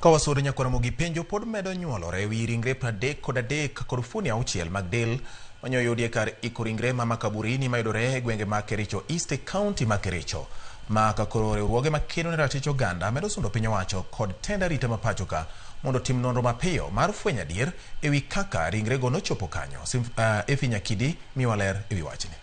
Ka wasudo nyakwar Ramogi penjo pod medo nyuolore ewi ringre 33 kod fuoni 6 mag del manyo oyudi e kar iko ringre ma Makaburini mayudore e gwenge ma Kericho East e kaunti ma Kericho. Ma ka koro riwruoge makedo ne ratich oganda medo sundo piny owacho kod tend arita ma pacho ka mondo otim nonro mapiyo mar fwenyo adier ewi kaka ringrego nochopo kanyo. Effie Nyakidi miyowa ler ewi wachni.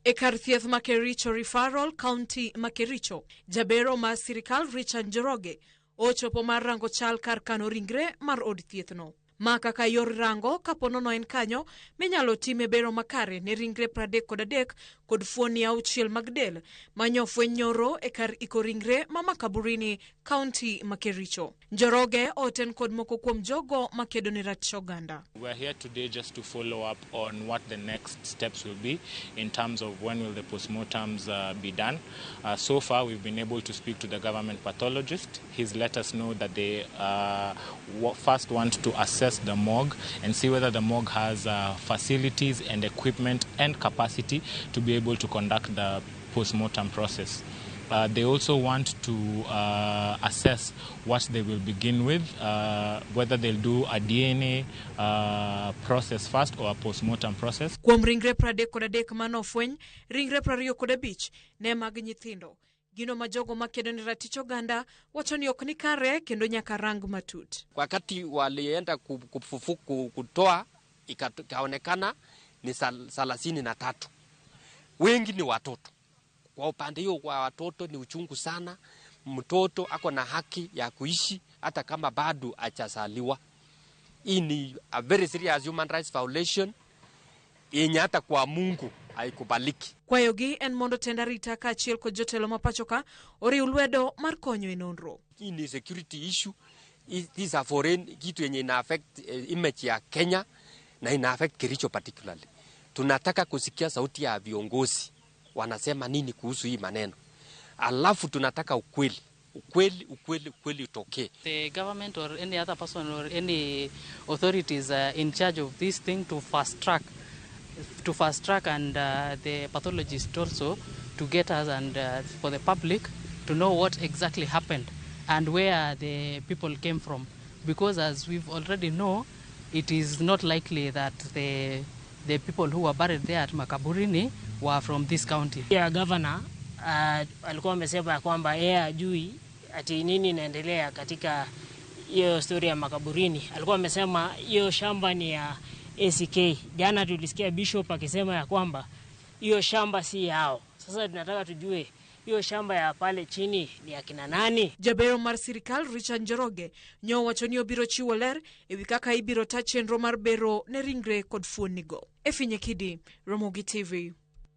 E kar thieth ma Kericho Referral, County ma Kericho, jabero mar sirikal Richard Njoroge ochopo mar rango chal kar kano ringre mar od thiethno. Ma kaka yor rango kapo nono en kanyo minyalo time bero makare ne ringre 33 kod fuoni 6 mag del manyo fweny nyoro e kar iko ringre ma Makaburini, County ma Kericho. Njoroge oten kod moko kuom jogo makedo ne ratich oganda. We are here today just to follow up on what the next steps will be in terms of when will the postmortems be done. So far, we've been able to speak to the government pathologist. He's let us know that they first want to assess the morgue and see whether the morgue has facilities and equipment and capacity to be able to conduct the postmortem process. They also want to assess what they will begin with, whether they'll do a DNA process first or a postmortem process. Kuom ringre 33 manofweny, ringre 25 ne mag nyithindo. Gino ma jogo makedo ne ratich oganda wacho ni ok ni kare kendo nyaka rang matut. Wakati walienda kufufuku kutoa ikaonekana ni 33. Wengi ni watoto. Kwa upande hiyo kwa watoto ni uchungu sana. Mtoto ako na haki ya kuishi hata kama bado hajazaliwa. Hii ni a very serious human rights violation yenye hata kwa Mungu haikubaliki. Kwayogi en mondo tend arita kaachiel kod jotelo ma pacho ka oriw lwedo mar konyo e nonro. Hii ni security issue. These are foreign kitu yenye ina affect image ya Kenya na ina affect Kericho particularly. Tunataka kusikia sauti ya viongozi wanasema nini kuhusu hii maneno. Alafu tunataka ukweli. Ukweli, ukweli, ukweli utokee. The government or any other person or any authorities in charge of this thing to fast track, to fast track and the pathologist also to get us and for the public to know what exactly happened and where the people came from. Because as we've already know, it is not likely that the people who were buried there at Makaburini were from this county. Ya governor alikuwa amesema ya kwamba yeye hajui ati nini inaendelea katika hiyo story ya Makaburini. Alikuwa amesema hiyo shamba ni ya ACK. Jana tulisikia bishop akisema ya kwamba hiyo shamba si yao. Sasa tunataka tujue hiyo shamba ya pale chini ni ya kina nani? Jabero mar sirikal Richard Njoroge nyo wacho ni obiro chiwo ler ewi kaka ibiro ta chenro mar bero ne ringre kod fuonnigo. Effie Nyakidi, Ramogi TV.